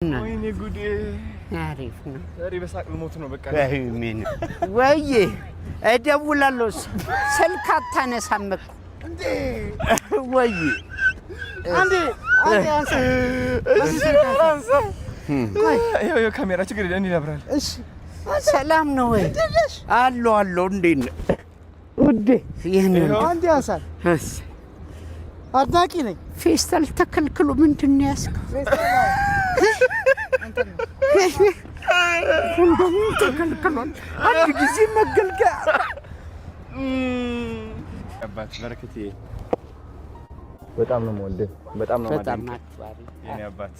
ወይኔ ጉዴ! አሪፍ ነው። ዛሬ በሳቅ ልሞት ነው። በቃ። ምን ወይ እደውላለሁ፣ ስልክ አታነሳም እኮ ወይ። አንዴ አንዴ አንሳ። ይኸው ካሜራ፣ ችግር የለም፣ እንዲህ ያብራል። እሺ። ሰላም ነው ወይ? አሎ አሎ፣ እንዴት ነህ ውዴ? ይህን አንዴ አንሳል። አድናቂ ነኝ። ፌስታል ተከልክሎ ምንድን ነው ያዝከው? ኮንዶሙ ተከልክሏል። አንድ ጊዜ መገልገያ። አባት በረከቴ፣ በጣም ነው የምወድህ፣ በጣም ነው በጣም የማደንቅህ አክባሪ። የኔ አባት።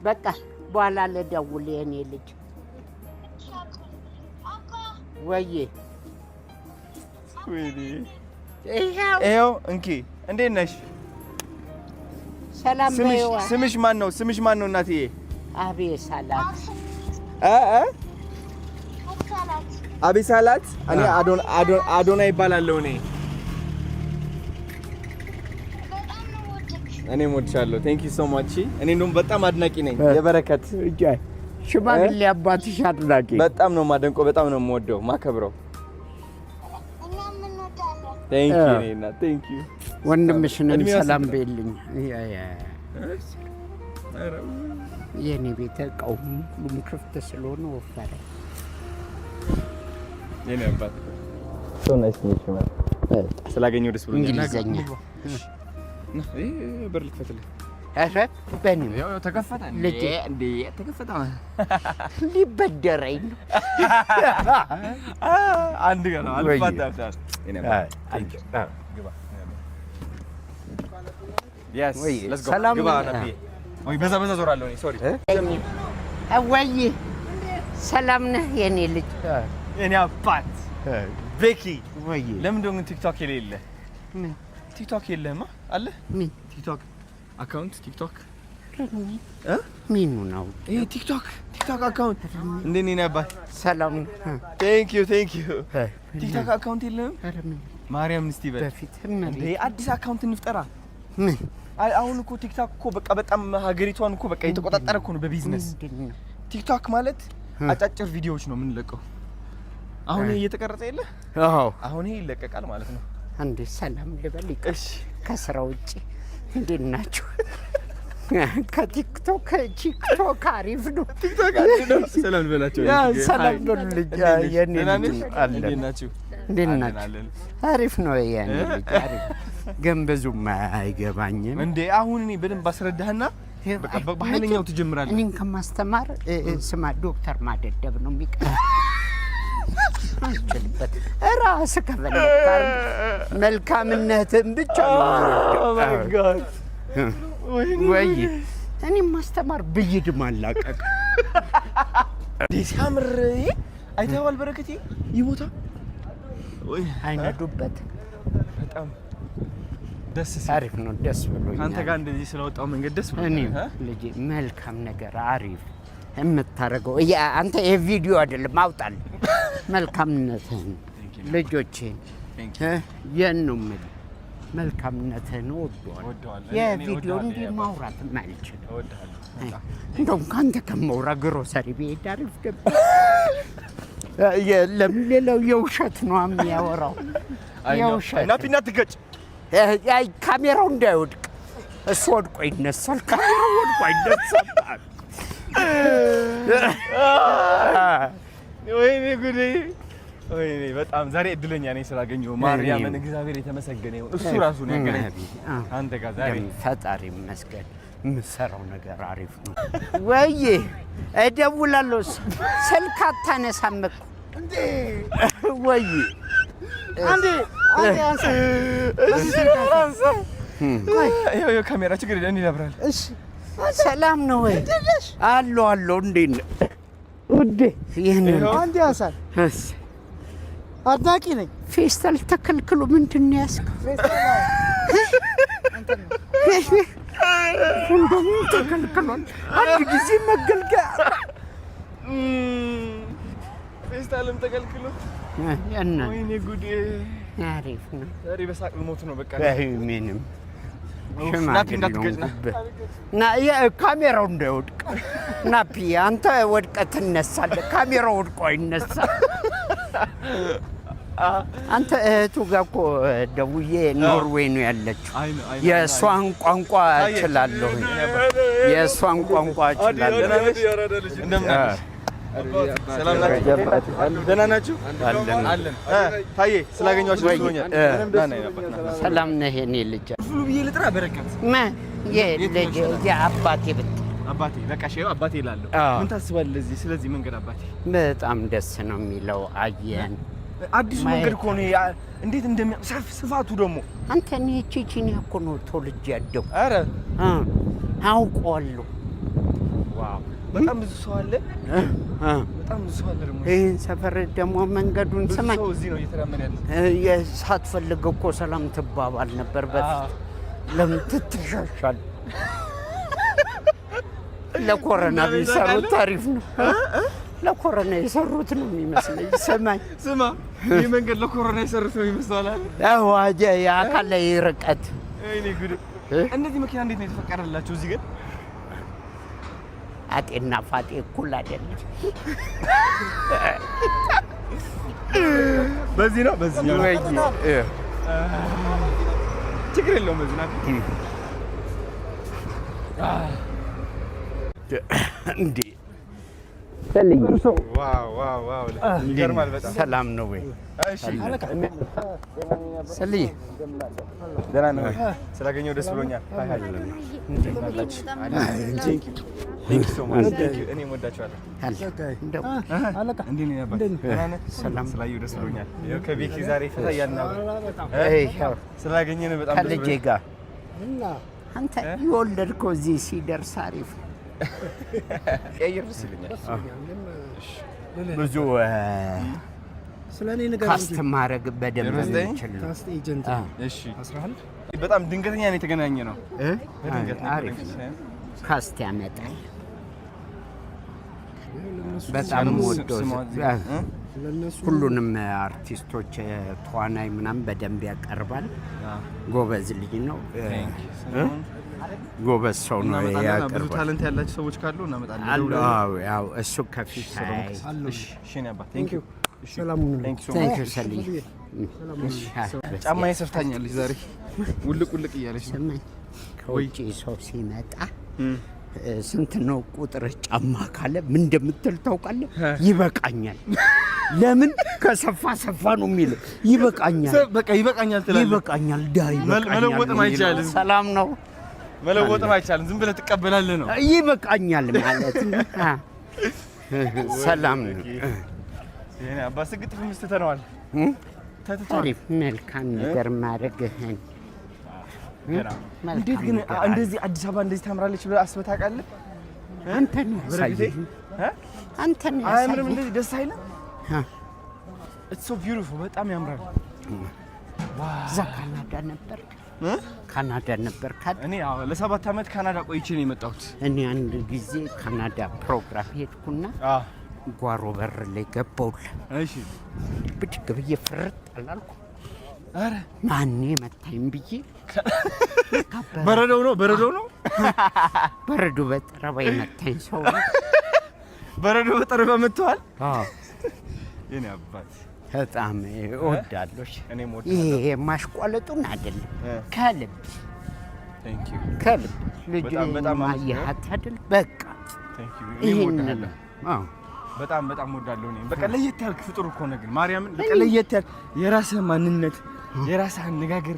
በቃ በኋላ ልደውል የኔ ልጅ። ወዬ። ወይኔ! ይኸው። ይኸው እንኪ። እንዴት ነሽ? ሰላም ስምሽ በይዋ። ስምሽ ማን ነው? ስምሽ ማን ነው እናትዬ? አቤት ሰላም። እ እ አቤሳላት። እኔ አዶና ይባላለሁ። እኔም እወድሻለሁ። Thank you so much። እኔ እንደውም በጣም አድናቂ ነኝ የበረከት። ሽማግሌ አባትሽ አድናቂ። በጣም ነው የማደንቀው፣ በጣም ነው የምወደው ማከብረው። Thank you የኔ እናት፣ thank you። ወንድምሽንም እድሜዋ ስንት ሰላም ነው? በይልኝ። የኔ ቤት እቃው ሁሉም ክፍት ስለሆነ ወፈረ። የኔ አባት፣ so nice to meet you, man። ስላገኘሁ ደስ ብሎኛል። እንግሊዘኛ። ና፣ ይሄ በር ልክፈትልህ። ኧረ በኔ ያው ተከፈተ። ልጄ። እንዴ፣ ተከፈተ። ሊበደረኝ ነው። አንድ ጋር ነው አልፋታም። የኔ አባት፣ thank you። ግባ። Yes, ወይ፣ let's go። ሰላም ግባ ነው። ናፒ። ወይ በዛ በዛ ዞራለሁ እኔ፣ sorry። ወይ ሰላም ነህ የኔ ልጅ? የኔ አባት ቤኪ። ወይ። ለምንድን ነው ግን ቲክቶክ የሌለ? ምን? ቲክቶክ የለህማ አለ? ምን? ቲክቶክ account፣ ቲክቶክ እ ምኑ ነው? ይሄ ቲክቶክ account። እንዴት ነህ የኔ አባት? ሰላም ነው። Thank you, thank you። ቲክቶክ account የለህም? ኧረ ምን። ማርያም እስቲ በል። በፊት እንዴ፣ አዲስ account እንፍጠራ። ምን? አይ፣ አሁን እኮ ቲክቶክ እኮ በቃ በጣም ሀገሪቷን እኮ በቃ የተቆጣጠረ እኮ ነው በቢዝነስ። ምንድን ነው? ቲክቶክ ማለት አጫጭር ቪዲዮዎች ነው የምንለቀው። አሁን ይሄ እየተቀረጸ የለ? አዎ። አሁን ይሄ ይለቀቃል ማለት ነው። አንዴ ሰላም ልበል። ይቅር። እሺ። ከስራ ውጭ እንዴት ናችሁ? ከቲክቶክ ቲክቶክ አሪፍ ነው። ቲክቶክ አሪፍ ነው። ሰላም ልበላቸው። Yeah፣ ሰላም በሉልኝ። የኔ ደህና ልጅ ነሽ? ነው። አለን። እንዴት ናችሁ? እንዴት አለን፣ ናችሁ? አለን። አሪፍ ነው የኔ ልጅ፣ አሪፍ ግን ብዙም አይገባኝም። እንዴ፣ አሁን እኔ በደንብ አስረዳህና በቃ በኃይለኛው ትጀምራለህ። እኔን ከማስተማር ስማ፣ ዶክተር ማደደብ ነው የሚቀር። አልችልበት። ራስህ ከፈለክ አድርግ። መልካምነትህን ብቻ ነው Oh my የምወደው። God! ወይኔ! ወይ እኔም ማስተማር ብይድ ማላቀቅ። እንዴ ሲያምር! ይሄ አይተኸዋል? በረከቴ፣ ይህ ቦታ ወይ አይነዱበት። በጣም ደስ ሲል። አሪፍ ነው፣ ደስ ብሎኛል። ከአንተ ጋር እንደዚህ ስለወጣው መንገድ ደስ ብሎኛል። እኔም እ? ልጄ መልካም ነገር አሪፍ የምታደርገው አንተ የቪዲዮ አይደለም አውጣል። መልካምነትህን ልጆቼን Thank እ የን ነው የምልህ፣ መልካምነትህን እወደዋለሁ። እወደዋለሁ። እኔ የቪዲዮ እወድሃለሁ እንዲህ የኔ አባት። ማውራትም አልችልም። እወድሃለሁ በጣም። እንደውም ከአንተ ከማውራ ግሮሰሪ ብሄድ አሪፍ ነበር። የለም፣ ሌላው የውሸት ነው የሚያወራው። አይ ነው። የውሸት። ናፒ እንዳትገጭ። አይ፣ ካሜራው እንዳይወድቅ። እሱ ወድቆ ይነሳል። ካሜራው ወድቆ አይነሳም። ወይኔ ጉዴ! ወይኔ፣ በጣም ዛሬ እድለኛ ነኝ ስላገኘሁ። ማርያምን፣ እኔም። እግዚአብሔር የተመሰገነ ይሁን። እሱ ራሱ ነው ያገናኘን አንተ ጋር ዛሬ። ፈጣሪ ይመስገን። የምትሰራው ነገር አሪፍ ነው። ወይ እደውላለሁ፣ ስልክ አታነሳም እኮ ወይ። አንዴ አንዴ አንሳ። ይኸው ካሜራ፣ ችግር የለም፣ እንዲህ ያብራል። እሺ። ሰላም ነው ወይ? አሎ አሎ፣ እንዴት ነህ ውዴ? ይህን ይኸው። አንዴ አንሳል። አድናቂ ነኝ። ፌስታል ተከልክሎ ምንድን ነው ያዝከው? ኮንዶሙ ተከልክሏል። አንድ ጊዜ መገልገያ። ፌስታልም ተከልክሎ። እና ወይኔ ጉዴ! አሪፍ ነው። ዛሬ በሳቅ ልሞት ነው በቃ። ምንም። ናፒ እንዳትገጭ ና። ና ካሜራው እንዳይወድቅ ናፒ፣ አንተ ወድቀህ ትነሳለህ። ካሜራው ወድቆ አይነሳም። አንተ እህቱ ጋር እኮ ደውዬ ኖርዌይ ነው ያለችው። አይ ነው፣ አይ ነው። የእሷን ቋንቋ እችላለሁ። የእሷን ቋንቋ እችላለሁ። እንደምን አለሽ? ሰላም ናችሁ? ደህና ናችሁ? አለን። ታዬ ስላገኘኋችሁ ደስ ብሎኛል። ና ና አባት ና። ሰላም ነህ የኔ ልጅ? ፍሉ ብዬ ልጥራ በረከት። የልጅ የአባቴ ብትል። አባቴ፣ በቃ ሼው አባቴ እላለሁ። ምን ታስባለህ ለዚህ ስለዚህ መንገድ አባቴ? በጣም ደስ ነው የሚለው። አየን። አዲሱ መንገድ እኮ ነው። እንዴት እንደሚያ ስፋቱ ደግሞ። አንተ እኔ ቼቼንያ እኮ ነው ተወልጄ ያደኩ። ኧረ! አውቀዋለሁ። Wow፣ በጣም ብዙ ሰው አለ። በጣም ብዙ ሰው አለ ደግሞ። ይህን ሰፈር ደግሞ መንገዱን ብዙ ስማኝ ሰው እዚህ ነው እየተራመደ ያለ። ሳትፈልግ እኮ ሰላም ትባባል ነበር በፊት። ለምን ትተሻሻል? ለኮረና ቢሰሩት አሪፍ ነው። ለኮረና የሰሩት ነው የሚመስለኝ። ስማኝ። ስማ፣ ይህ መንገድ ለኮሮና የሰሩት ነው ይመስላል አይደል? አዎ፣ የአካላዊ ርቀት። ወይኔ ጉድ! እነዚህ መኪና እንዴት ነው የተፈቀደላቸው እዚህ ግን? አጤና ፋጤ እኩል አይደለም። በዚህ ነው፣ በዚህ ነው። ችግር የለውም። በዚህ ናት። እንዴ! Wow wow! ይገርማል በጣም። ሰላም ነው ወይ? እሺ። ሰልዬ። ደህና ነው። ስላገኘው ደስ ብሎኛል። Hi hi፣ thank you, thank you so much, thank you። እኔም ወዳችኋለሁ። እንደው እንዴት ነህ አባት? ደህና ነህ? ሰላም። ስላየሁ ደስ ብሎኛል። ይኸው ከቤኪ ዛሬ ፈታ እያልን አብረን ይኸው ስላገኘን በጣም ደስ ከልጄ ብሎኛል። ጋር አንተ የወለድከው እዚህ ሲደርስ አሪፍ ነው። ቀይር ደስ ይለኛል። ብዙ ስለ እኔ ነገር cast ማድረግ በደንብ 09? የሚችል ነው። Cast agent። እሺ፣ በጣም ድንገተኛ ነው የተገናኘ ነው። በድንገት ነው አሪፍ የተገናኘ ነው። Cast ያመጣል። በጣም ወዶ ስሟ እዚህ ጋር፣ እ? ለእነሱ ሁሉንም አርቲስቶች ተዋናይ ምናምን በደንብ ያቀርባል። ጎበዝ ልጅ ነው። ጎበዝ ሰው ነው። እናመጣለን። ብዙ ያቀርባል። Talent ያላቸው ሰዎች ካሉ እናመጣለን። አሉ። አዎ፣ ያው እሱ ከፊት አይ እሺ እሺ፣ የኔ አባት፣ thank you። ሰላም ሁኑልኝ። Thank you so Thank much። You ሰልዬ። ጫማዬ ሰፍታኛለች ዛሬ፣ ውልቅ ውልቅ እያለች ነው። ስማኝ፣ ከውጭ ሰው ሲመጣ ስንት ነው ቁጥር ጫማ ካለ ምን እንደምትል ታውቃለህ? ይበቃኛል። ለምን ከሰፋ ሰፋ ነው የሚለው። ይበቃኛል፣ በቃ ይበቃኛል ትላለህ። ይበቃኛል፣ ዳ ይበቃኛል መለወጥም ነው የሚለው። አይቻልም። ሰላም ነው። መለወጥም አይቻልም። ዝም ብለህ ትቀበላለህ ነው። ይበቃኛል ማለት ነው። ሰላም ነው። የኔ አባት ስግጥ ፍምስ ትተነዋል። ተትቷል። አሪፍ መልካም ነገር ማድረግህን ገና መልካም እንዴት ግን ነገር አለ። እንደዚህ አዲስ አበባ እንደዚህ ታምራለች ብለህ አስበህ ታውቃለህ? አንተ ነው ያሳየኝ። እ? አንተ ነው አያምርም? ያሳየኝ። እንደዚህ ደስ አይልም? አ። It's so beautiful፣ በጣም ያምራል። እዛ ካናዳ ነበርክ? እ? ካናዳ ነበርክ አይደል? እኔ አዎ፣ ለ7 ዓመት ካናዳ ቆይቼ ነው የመጣሁት። እኔ አንድ ጊዜ ካናዳ ፕሮግራም ሄድኩና ጓሮ በር ላይ ገባሁልህ። እሺ ብድግ ብዬ ፍርጥ አላልኩ። ኧረ! ማን መታኝ ብዬ በረዶው ነው፣ በረዶው ነው። በረዶ በጠረባ የመታኝ ሰው ነው። በረዶ በጠረባ መጥተዋል። አዎ። የኔ አባት። በጣም እወዳለሁ። እኔም እወድሃለሁ። ይሄ ማሽቋለጡን አይደለም፣ ከልብ Thank you. ከልብ ልጅ በጣም በጣም ማየሃት አይደል በቃ። Thank you. እኔም ይሄንን እወድሃለሁ። አዎ። በጣም በጣም እወዳለሁ። እኔም በቃ ለየት ያልክ ፍጡር እኮ ነህ ግን ማርያምን፣ በቃ ለየት ያልክ፣ የራስህ ማንነት፣ የራስህ አነጋገር፣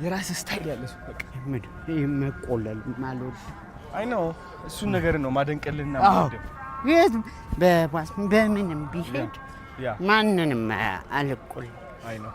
የራስህ style ያለ ሰው በቃ። ምን ይሄ መቆለል ማልወድ። አይ ነው፣ እሱን ነገር ነው ማደንቅልህና አዎ። የምወደው። የት በባስ በምንም ቢሄድ ያ ማንንም አልቆል አይ ነው።